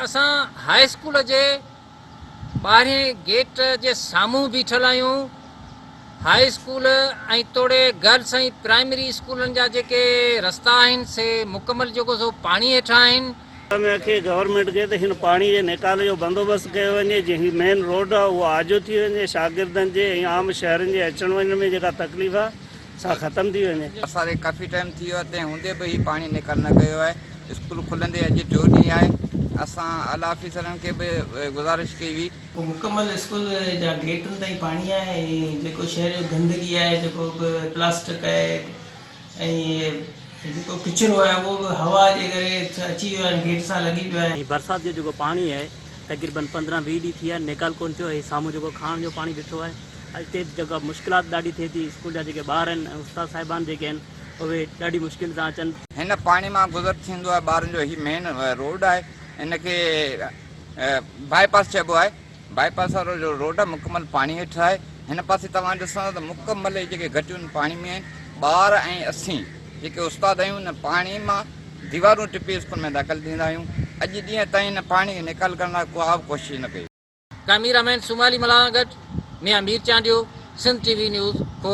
اسان high school جي ٻاهرين گيٽ جي سامهون بيٺل آهيون. هاء اسڪول ۽ توڙي گرلس ۽ پرائمري اسڪولن جا جيڪي رستا آهن سي مڪمل جيڪو سو پاڻي هيٺان آهن. ۾ کي گورنمينٽ کي ته هن پاڻي جي نيڪال جو بندوبست ڪيو وڃي جيئن هي مين روڊ آهي اهو آجو ٿي وڃي شاگردن جي ۽ عام شهرين جي اچڻ وڃڻ ۾ جيڪا تڪليف آهي سا ختم ٿي وڃي. برسات کي ڪافي ٽائيم ٿي ويو آهي تنهن هوندي به هي پاڻي نيڪال نه ڪيو آهي اسڪول کلندي اڄ ٽيون ڏينهن آهي اسان اعليٰ آفيسرن کي به گذارش ڪئي هئي. پوء مڪمل اسڪول جا گيٽن تائين پاڻي آهي ۽ جيڪو شهر جو گندگي آهي جيڪو به پلاسٽڪ آهي ۽ جيڪو ڪچرو آهي اهو به هوا جي ڪري اچي ويو آهي گيٽ سان لڳي پيو آهي. ۽ برسات جو جيڪو پاڻي آهي تقريبن 15 20 ڏينهن ٿي ويا آهن نيڪال ڪونه ٿيو ۽ سامهون جيڪو کاڻ جو پاڻي بيٺو آهي اتي به جيڪا مشڪلات ڏاڍي ٿئي ٿي اسڪول جا جيڪي ٻار آهن ۽ استاد صاحبان جيڪي آهن اهي ڏاڍي مشڪل سان اچن. هن پاڻي مان گذر ٿيندو آهي ٻارن جو هي مين روڊ آهي ان کي باء پاس چئبو آهي باء پاس وارو جو روڊ آهي مڪمل پاڻي هيٺ آهي هن پاسي توهان ڏسندا ته مڪمل هي جيڪي گهٽيون پاڻي ۾ آهن ٻار ۽ اسين جيڪي استاد آهيون ان پاڻي مان ديوارون ٽپي اسڪول ۾ داخل ٿيندا آهيون اڄ ڏينهن تائين ان پاڻي کي نيڪال ڪرڻ لاء ڪا به ڪوشش نه ڪئي. ڪئميرا مين سومالي ملاح سان گڏ Mian Mir Chandio, Sindh T V news, Khor.